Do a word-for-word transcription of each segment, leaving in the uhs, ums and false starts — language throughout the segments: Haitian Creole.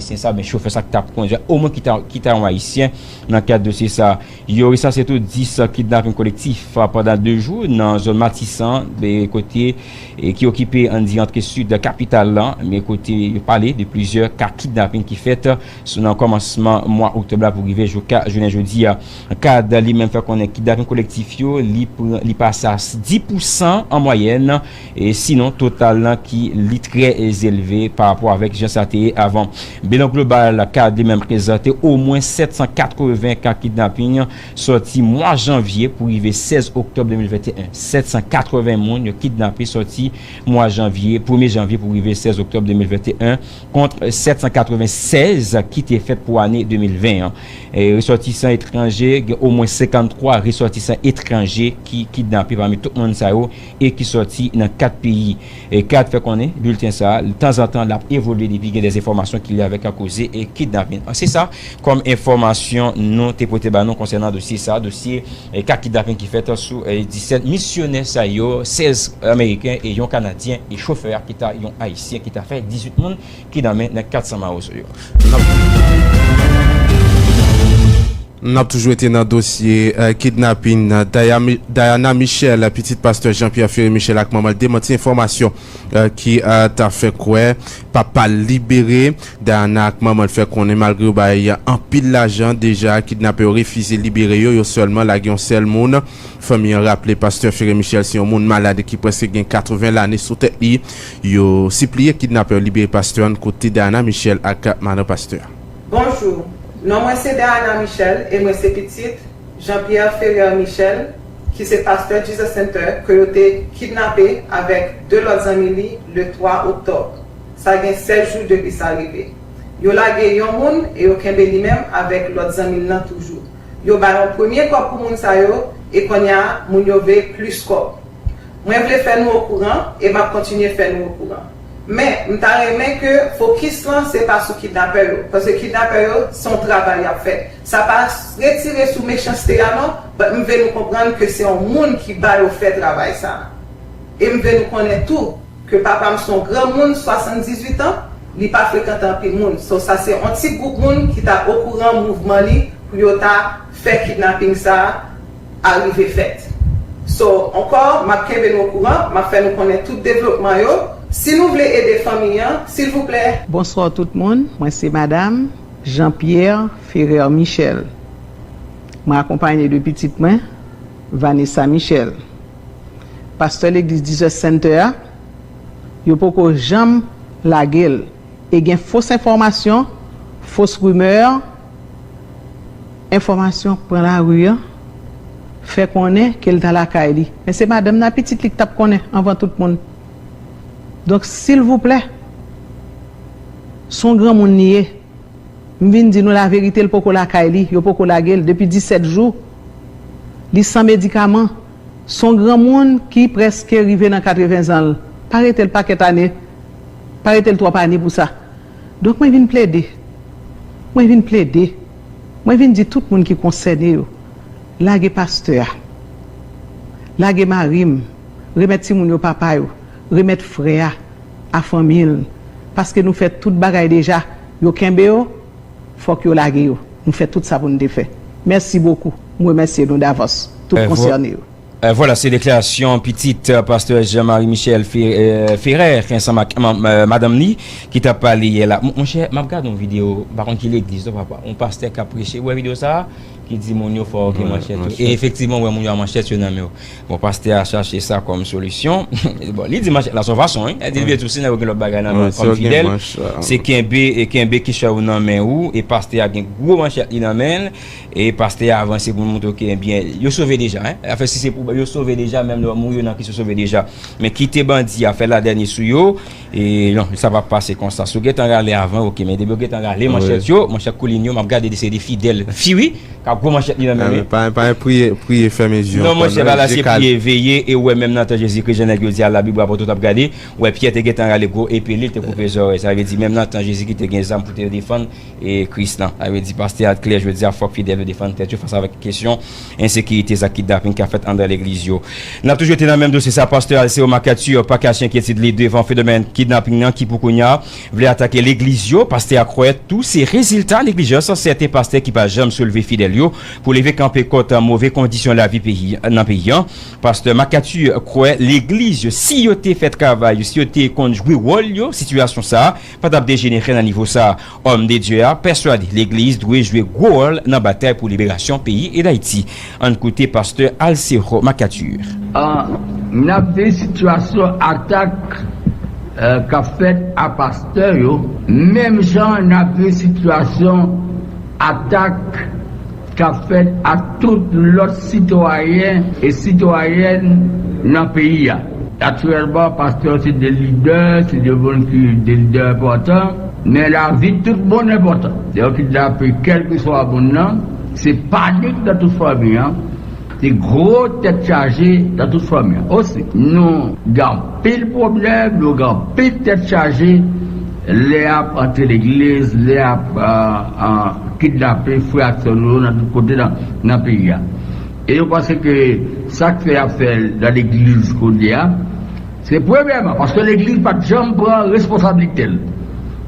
Ayisyen sa, ben, chofè sa ki t ap kondui a, omwen ki ta, ki ta yon Ayisyen nan kad dosye sa. Yo resanse tou dis kidnaping kolektif pandan de jou nan zòn Matisan, de kote, e, ki okipe, ann di, antre sid kapital la, men kote yo pale de plizyè ka kidnaping ki fèt sou, nan kòmansman mwa oktòb la pou rive jouka jounen jodi a. Kad li menm fè konnen kidnaping kolektif yo, li pran, li pase a dis pousan an mwayèn, e sinon total lan ki li trè elve pa rapò avèk jan sa te ye avan. Bilan global kad li menm prezante omwen sèt san katreven ka kidnaping sòti mwa janvye pou rive sèz oktòb de mil venteyen. Sèt san katreven moun yo kidnape sòti mwa janvye, premye janvye pou rive sèz oktòb de mil venteyen, kont sèt san katrevennsèz ki te fèt pou ane de mil ven an. E, resòtisan etranje, gen omwen senkanntwa resòtisan etranje ki kidnape pami tout moun sa yo e ki sòti nan kat peyi. E kad fè konnen, bilten sa a, tanzantan, l ap evolye depi gen de enfòmasyon ki lye avèk koze e kidnaping. Se sa, kòm enfòmasyon nou te pote ba nou konsènan dosye sa, dosye, e, ka kidnaping ki fèt sou, e, disèt misyonè sa yo, sèz ameriken e yon kanadyen, e chofè a ki ta yon ayisyen ki ta fè dizuit moun ki nan men nèg kat san mawozo yo. N ap, n ap toujou rete nan dosye, eh, kidnaping Daya Mi-, Diana Michel, pitit pastè Jean Pierre Ferré Michel ak manman l demanti enfòmasyon, eh, ki, eh, ta fè kwè papa l libere. Diana ak manman l fè konnen malgre yo bay anpil lajan deja, kidnapè yo refize libere yo, yo sèlman lage yon sèl moun. Fanmi an raple pastè Ferré Michel se yon moun malad ki prèske gen katreven lane sou tèt li. Yo sipliye kidnapè yo libere pastè an kote Diana Michel ak madan pastè a. Bonjou, non mwen se Diana Michel e mwen se pitit Jean Pierre Ferrer Michel ki se pastè Jesus Center ke yo te kidnape avèk de lòt zanmi li le twa oktòb. Sa gen sèz jou depi sa rive. Yo lage yon moun e yo kenbe li menm avèk lòt zanmi l nan toujou. Yo bay yon premye kòb pou moun sa yo e kounye a moun yo vle plis kòb. Mwen vle fè nou okouran e m ap kontinye fè nou okouran. Men, m ta renmen ke fokis lan se pa sou kidnapè yo, paske kidnapè yo se yon travay y ap fè. Sa pa retire sou mechanste a non, but m vle nou konprann ke se yon moun ki ba yo fè travay sa. E m vle nou konnen tou ke papa m se yon granmoun swasanndizuit an, li pa frekante anpil moun. So, sa se yon ti gwoup moun ki ta okouran mouvman li pou yo ta fè kidnaping sa a rive fèt. So, ankò, m ap kenbe nou okouran, m ap fè nou konnen tout devlopman yo. Si nou vle ede fanmi an, silvouplè. Bonswa tout moun, mwen se madanm Jean Pierre Ferrer Michel. Mwen akonpaye de pitit mwen, Vanessa Michel. Pastè legliz Jesus Center a, yo poko janm lage l. E gen fos enfòmasyon, fos rimè, enfòmasyon pran lari a, fè konnen ke l ta lakay li. Men se madanm nan, pitit li k t ap konnen anvan tout moun. Donk, silvouplè, se yon granmoun li ye. M vin di nou laverite, l poko lakay li, yo poko lage l depi disèt jou. Li san medikaman. Se yon granmoun ki prèske rive nan katreven zan l. Pa rete l pakèt ane. Pa rete l twòp ane pou sa. Donk, mwen vin plede. Mwen vin plede. Mwen vin di tout moun ki konsène yo, lage pastè a. Lage mari m. Remèt timoun yo papa yo. Remèt frè a, a fanmi l. Paske nou fè tout bagay deja. Yo kenbe yo, fòk yo lage yo. Nou fè tout sa pou nou te fè. Mèsi bokou. M remèsye nou davans, tout konsène yo. Eh, vwala, se deklarasyon pitit, eh, pastè Jean Marie Michel Fe-, eh, Ferrer, ansanm ak, eh, madanm li, ki t ap pale yè la. Mon, monchè, m ap gade yon videyo, m pa konn ki legliz, non, papa, yon pastè k ap preche. Ou wè videyo sa a? Li di moun yo fò yo gen manchèt yo. E efektivman, w wè moun yo a manchèt yo nan men yo. Bon, pastè a chache sa kòm solisyon. Bon, li di manchèt la se yon fason, wi. Li di, wi, tou si nèg yo gen lòt bagay nan men yo kòm fidèl, se kenbe, e kenbe kichòy ou nan men ou, e pastè a gen gwo manchèt li nan men l, e pastè a avanse pou l montre w ke, ebyen, yo sove deja, en. Anfen, si se pou yo sove deja, menm lè w mouri, yo nan Kris, yo sove deja. Men kite bandi a fè ladènye sou yo, e non, sa p ap pase konsa. Si w gentan rale avan, oke, men depi yo gentan rale manchèt yo, manchèt koulin yo, m ap gade se de fidèl fi, wi, k ap gwo manchèt li nan men li. Pa, pa priye, priye fèmen je. Non, monchè, bagay la se priye, veye, e w wè menm nan tan Jezikri, jan nèg yo di a, Labib rapòte w t ap gade, w wè Pyè te gentan rale gwo epe li, li te koupe zòrèy. Sa vle di, menm nan tan Jezikri te gen zam pou te defann e Kris lan. Sa vle di, pastè a klè jodi a, fòk fidèl yo defann tèt yo fas avèk kesyon ensekirite, zak kidnaping k ap fèt anndan legliz yo. N ap toujou rete nan menm dosye sa, pastè Alcero Macature pa kache enkyetid li devan fenomèn kidnaping nan ki pou kounye a vle atake legliz yo. Pastè a kwè tou se rezilta neglijans sèten pastè ki pa janm soulve fidèl yo pou leve kanpe kont move kondisyon lavi peyi, nan peyi an. Pastè Macature kwè legliz yo, si yo te fè travay yo, si yo te konn jwe wòl yo, sitiyasyon sa a pa t ap dejenere nan nivo sa a. Òm de Dye a pèswade legliz dwe jwe gwo wòl nan batay pou liberasyon peyi e Dayiti. Ann koute pastè Alcero Macature. Ah, n ap viv sitiyasyon atak, eh, k ap fèt a pastè yo, menm jan n ap viv sitiyasyon atak k ap fèt a tout lòt sitwayen e sitwayèn nan peyi a. Aktyèlman, pastè yo se de lidè, se de moun ki de lidè enpòtan, men lavi tout moun enpòtan. Lè yo kidnape kèlkeswa moun nan, se panik nan tout fanmi an, se gwo tèt chaje nan tout fanmi an. Osi, nou gen anpil pwoblèm, nou gen anpil tèt chaje lè y ap antre legliz, lè y ap, ah, ah, kidnape frè ak sè nou yo nan tout kote nan, nan peyi a. E yo panse ke sa k fè y ap fè l nan legliz kounye a, se premyèman, paske legliz pa t janm pran responsablite l.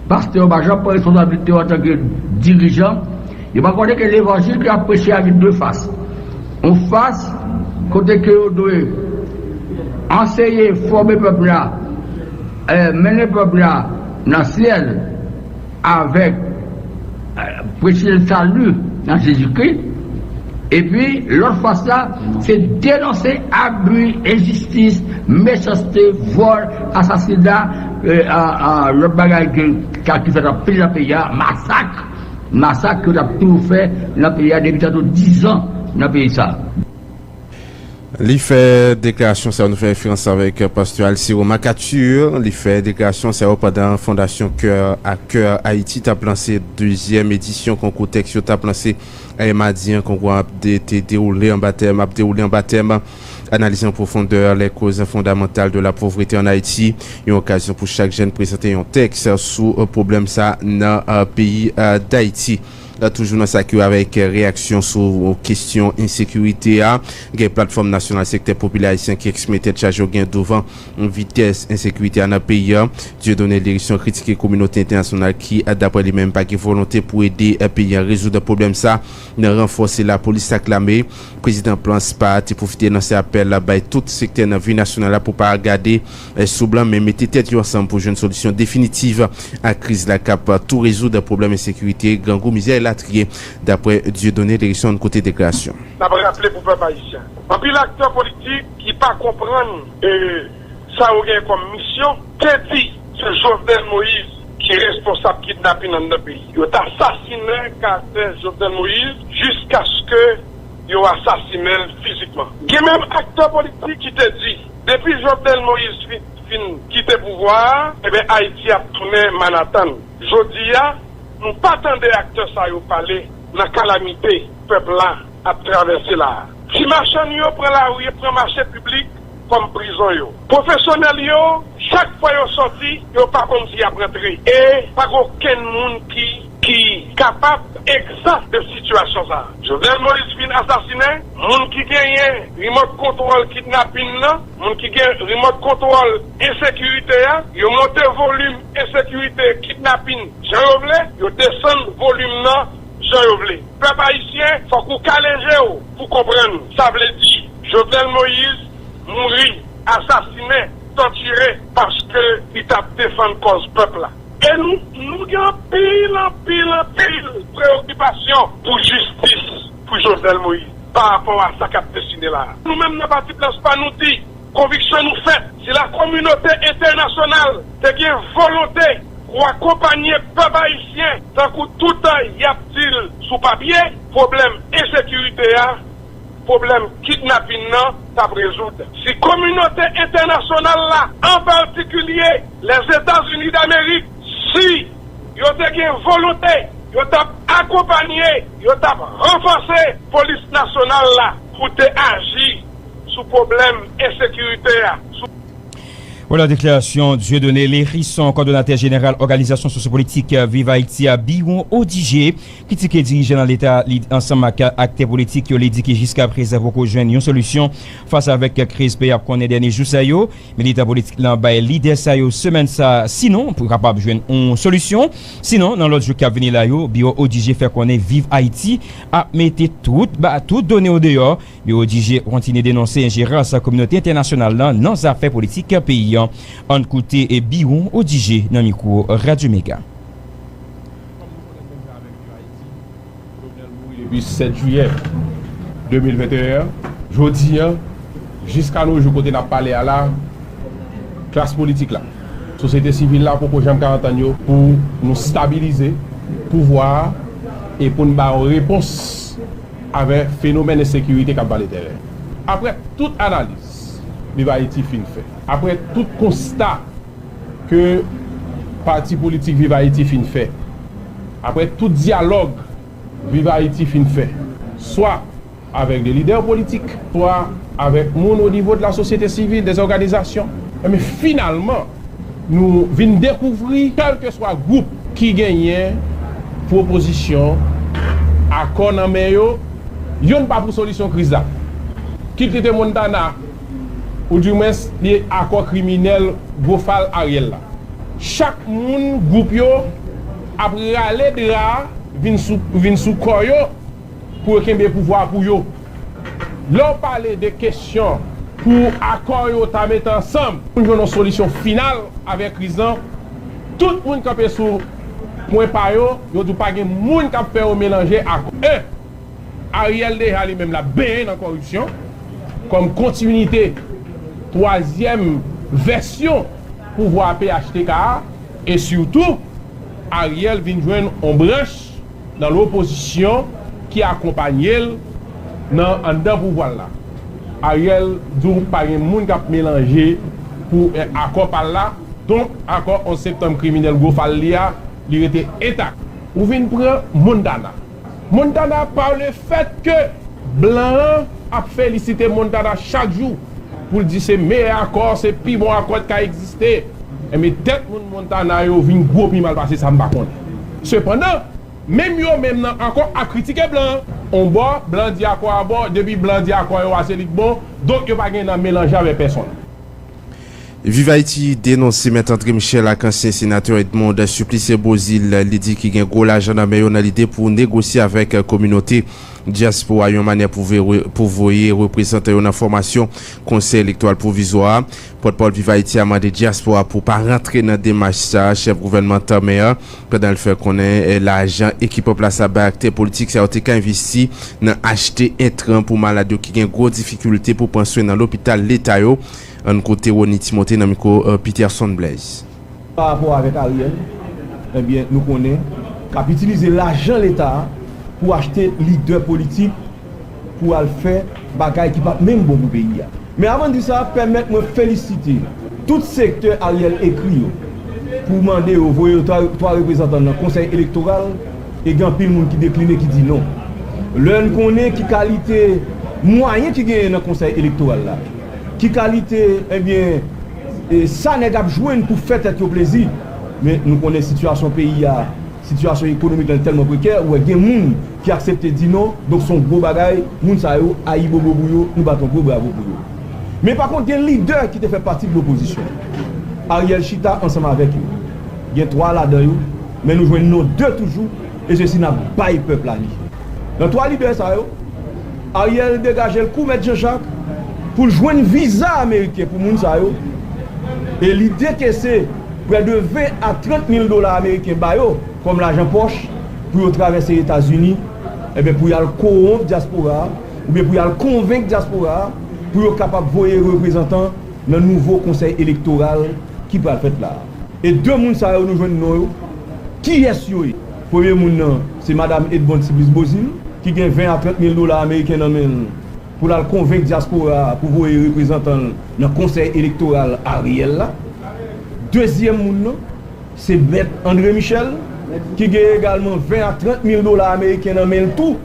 Pastè yo pa janm pran responsablite yo antanke dirijan. Yo pa konnen ke levanjil ke y ap preche a gen de fas. Yon fas kote ke yo dwe anseye, fòme pèp la, eh, mennen pèp la nan syèl avèk, eh, preche sali nan Jezikri. Epi, lòt fas la, se denonse abi, enjistis, mechanste, vòl, asasina, eh, a, a, lòt bagay ke, ki fèt anpil nan peyi a, masak, masak ke yo t ap toujou fè nan peyi a depi tantou dizan nan peyi sa a. Li fè deklarasyon sa yo, nou fè referans avèk pastè Alcero Macature. Li fè deklarasyon sa yo pandan Fondasyon Kè a Kè Ayiti t ap lanse dezyèm edisyon konkou tèks yo t ap lanse ayè madi an. Konkou an ap de, te dewoule anba tèm, ap dewoule anba tèm Analyser en profondeur les causes fondamentales de la pauvreté en Haïti, yon okazyon pou chak jèn prezante yon tèks sou, eh, pwoblèm sa nan, eh, peyi, eh, Dayiti. Eh, toujou nan sa ki wè avèk, eh, reyaksyon sou kesyon ensekirite a, gen Platfòm Nasyonal Sektè Popilè Ayisyen ki eksprime tèt chaje yo gen douvan vitès ensekirite a nan peyi a. Dieudonné Lherisson kritike kominote entènasyonal ki, eh, daprè li menm, pa gen volonte pou ede, eh, peyi a rezoud pwoblèm sa nan ranfòse lapolis ak lame. Prezidan Prince pa te pwofite lanse apèl la bay tout sektè nan vi nasyonal la pou pa gade, eh, sou blan, men mete tèt yo ansanm pou jwenn solisyon definitif a kriz la k ap tou rezoud pwoblèm ensekirite, grangou, mizè elatriye, daprè Dieudonné Lherisson. Koute deklarasyon. N ap raple pou pèp ayisyen, anpil aktè politik ki pa konprann, eh, sa yo gen kòm misyon, te di se Jovenel Moïse ki responsab kidnapin anndan peyi. Yo t asasinen karaktè Jovenel Moïse jiskaske yo asasinen l fizikman. Gen menm aktè politik ki te di, depi Jovenel Moïse fin, fin kite pouvwa a, ebyen, Ayiti ap tounen Manhattan. Jodi a, nou pa tande aktè sa yo pale nan kalamite pèp la ap travèse la a. Ti machann yo pran lari, pran mache piblik kòm prizon yo. Pwofesyonèl yo, chak fwa yo sòti, yo pa konn si y ap rantre. E pa gen okenn moun ki, ki kapab egzan de sitiyasyon sa a. Jovenel Moïse fin asasinen, moun ki genyen remote control kidnapin nan, moun ki gen remote control ensekirite a, yo monte volim ensekirite kidnapin jan yo vle, yo desann volim nan jan yo vle. Pèp ayisyen, fòk ou kale je w pou konprann. Sa vle di, Jovenel Moïse mouri, asasinen, tòtire paske li t ap defann kòz pèp la. E nou, nou gen anpil, anpil, anpil preyokipasyon pou jistis, pou Jovenel Moïse pa rapò a sa k ap destine la a. Nou menm nan Pati Blan, pa nou di, konviksyon nou fèt, si lakominote entènasyonal te gen volonte pou akonpanye pèp ayisyen, tankou toutan y ap di l sou papye, pwoblèm ensekirite a, pwoblèm kidnapin nan t ap rezoud. Si kominote entènasyonal la, an patikilye Lèzetazini Damerik, si yo te gen volonte, yo t ap akonpanye, yo t ap ranfòse polis nasyonal la pou te aji sou pwoblèm ensekirite a. Sou Vwala deklarasyon Dieudonné Lhérisson, kòdonatè jeneral òganizasyon sosyopolitik Viv Ayiti a, Biwon Odigé, kritike dirijan nan Leta li ansanm ak aktè politik yo, li di ki jiskaprezan poko jwenn yon solisyon fas avèk kriz peyi a ap konnen dènye jou sa yo. Militan politik lan bay lidè sa yo semèn sa, sinon pou kapab jwenn yon solisyon. Sinon, nan lòt jou k ap vini la yo, Biwon Odigé fè konnen Viv Ayiti ap mete tout, ba, tout done yo deyò. Biwon Odigé kontinye denonse enjerans kominote entènasyonal lan nan zafè politik peyi an. Ann koute Biwon Odigé nan mikwo Radyo Mega. Kòm nou konnen, menm jan avèk Viv Ayiti, Jovenel mouri depi sèt jiyè de mil venteyen an. Jodi a, jiska nou jou kote n ap pale a la, klas politik la, sosyete sivil la poko janm ka antann yo pou nou stabilize pouvwa a e pou n ba yon repons avè fenomèn ensekirite k ap vale tèren. Apre tout analiz Viv Ayiti fin fè, apre tout konsta ke pati politik Viv Ayiti fin fè, apre tout dyalòg Viv Ayiti fin fè, swa avèk de lidè politik, swa avèk moun o nivo de la sosyete sivil, de zòganizasyon, enben, finalman, nou vin dekouvri, kèlkeswa gwoup ki genyen pwopozisyon, akò nan men yo, youn pa pou solisyon kriz la. Kit li te Montana, oudimwens li akò kriminèl gwo fal Ariel la. Chak moun, gwoup yo ap rale dra a vin sou, vin sou kò yo pou yo kenbe pouvwa a pou yo. Lè w pale de kesyon pou akò yo ta mete ansanm pou n jwenn yon solisyon final avèk kriz lan, tout moun kanpe sou pwen pa yo, yo di w pa gen moun k ap fè yo melanje ak en. Ariel deja li menm l ap benyen nan kòripsyon kòm kontinite twazyèm vèsyon pouvwa P H T K a, e sitou Ariel vin jwenn yon branch nan lopozisyon ki akonpanye l nan anndan pouvwa l la. Ariel di w pa gen moun k ap melanje pou, eh, akò pa l la, donk akò onz septanm kriminèl gwo fal li a, li rete entak. Ou vin pran Montana. Montana, pa le fèt ke blan an ap felisite Montana chak jou pou l di se meyè akò, se pi bon akò ki ka egziste, enben tèt moun Montana yo vin gwo pi mal pase sa m pa konnen. Sepandan, menm yo menm nan ankò ap kritike blan an. On bò, blan di akò a bon, depi blan di akò yo a se li k bon, donk yo pa gen nan melanje avèk pèsonn. Viv Ayiti denonse Mèt André Michel ak ansyen senatè Edmonde Supplice Beauzile. Li di ki gen gwo lajan nan men yo nan lide pou negosye avèk kominote dyaspora yon manyè pou voye, pou voye reprezantan yo nan fòmasyon Konsèy Elektoral Pwovizwa a. Pòtpawòl Viv Ayiti a mande dyaspora pou pa rantre nan demach sa a chèf gouvènman tanmen an, pandan l fè konnen, eh, lajan ekip an plas la bay aktè politik sa yo te ka envesti nan achte entran pou malad yo ki gen gwo difikilte pou pran swen nan lopital leta yo. Ann koute Rony Timothée nan mikwo, eh, Peterson Blaise. Pa rapò avèk Ariel, ebyen, nou konnen k ap itilize lajan leta a pou achte lidè politik pou al fè bagay ki p ap menm bon pou peyi a. Men avan n di sa, pèmèt mwen felisite tout sektè Ariel ekri yo pou mande yo voye yo twa, twa reprezantan nan Konsèy Elektoral, e gen anpil moun ki dekline, ki di non. Lè n konnen ki kalite mwayen ki genyen nan Konsèy Elektoral la, ki kalite, ebyen, e sa nèg ap jwenn pou fè tèt yo plezi. Men nou konnen sitiyasyon peyi a, sitiyasyon ekonomik lan tèlman prekè, ou wè gen moun ki aksepte di non, donk se yon gwo bagay, moun sa yo, ayibobo pou yo, nou bat yon gwo bravo pou yo. Men pa kont, gen lidè ki te fè pati de lopozisyon. Ariel chita ansanm avèk yo. Gen twa ladan yo, men nou jwenn non de toujou, e se si n ap bay pèp la li. Nan twa lidè sa yo, Ariel degaje l kou Mèt Jan Jak pou l jwenn viza ameriken pou moun sa yo, e li dekese prè de ven a trant mil dola ameriken ba yo kòm lajan pòch pou yo travèse Etazini Ebyen, pou y al kowonp dyaspora a, oubyen pou y al konvenk dyaspora a, pou yo kapab voye reprezantan nan nouvo konsèy elektoral ki pral fèt la a. E de moun sa yo, nou jwenn non yo. Kiyès yo ye? Premye moun nan, se Madam Edmonde Supplice Beauzile, ki gen ven a trant mil dola ameriken nan men l, pou l al konvenk dyaspora a pou voye reprezantan l nan konsèy elektoral Ariel la. Dezyèm moun nan, se Mèt André Michel, ki gen egalman ven a trant mil dola ameriken nan men l tou,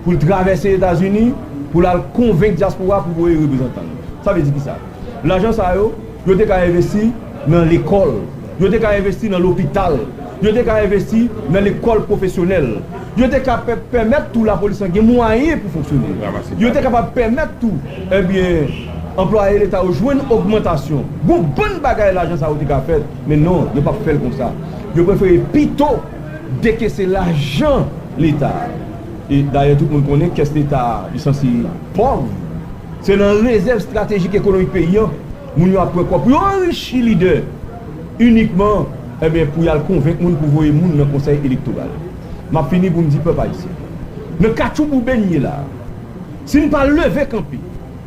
pou l travèse Etazini, pou l al konvenk dyaspora pou voye reprezantan l. Sa vle di kisa? Lajan sa yo, yo te ka envesti nan lekòl, yo te ka envesti nan lopital, yo te ka envesti nan lekòl pwofesyonèl, yo te ka pè- pèmèt tou lapolis lan gen mwayen pou fonksyone. Yo te kapab pèmèt tou, ebyen, anplwaye Leta yo jwenn ogmantasyon. Gon bann bagay lajan sa yo te ka fèt, men non, yo p ap fè l konsa. Yo prefere pito dekese lajan Leta a. E dayè, tout moun konnen kès Leta a, li sanse pòv. Se nan rezèv estratejik ekonomik peyi a, moun yo ap pran kòb pou yo anrichi lidè inikman, ebyen, pou y al konvenk moun pou voye moun nan konsèy elektoral. M ap fini pou m di pèp ayisyen, nan katchoubouben n ye la a, si n pa leve kanpe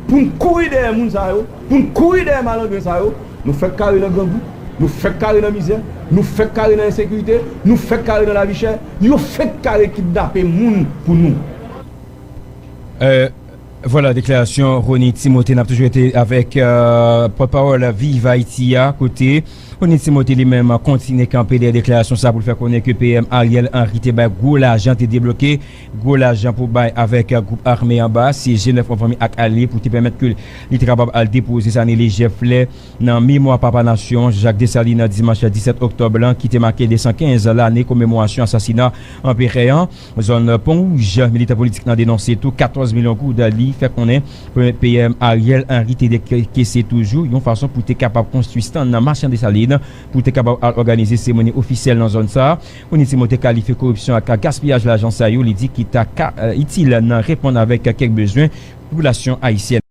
pou n kouri dèyè moun sa yo, pou n kouri dèyè malandren sa yo, nou fèk kare nan grangou, nou fèk kare nan mizè, nou fèk kare nan ensekirite, nou fèk kare nan lavi chè, yo fèk kare kidnape moun pou nou. Vwala deklarasyon Rony Timothée. N ap toujou rete avèk pòtpawòl Viv Ayiti a, kote Rony Timothée li menm kontinye kanpe dèyè deklarasyon sa pou l fè konnen ke PM Ariel Henry te bay gwo lajan, te debloke gwo lajan pou bay avèk gwoup ame anba, se G nèf an fanmi ak alye pou te pèmèt ke li te kapab al depoze Sané Léger flè nan memwa Papa Nasyon, Jacques Dessalines, dimanch disèt oktòb lan, ki te make de san kenz lane komemorasyon asasina anperè an. Zòn Pon Wouj, militan politik lan denonse tou katòz milyon goud li fè konnen PM Ariel Henry te dekese toujou yon fason pou te kapab konstwi stand nan Machann Desalin pou te kapab al òganize seremoni ofisyèl nan zòn sa a. Rony Timothée kalifye koripsyon ak gaspiyaj lajan sa yo, li di ki ta ka itil nan reponn avèk kèk bezwen popilasyon ayisyèn.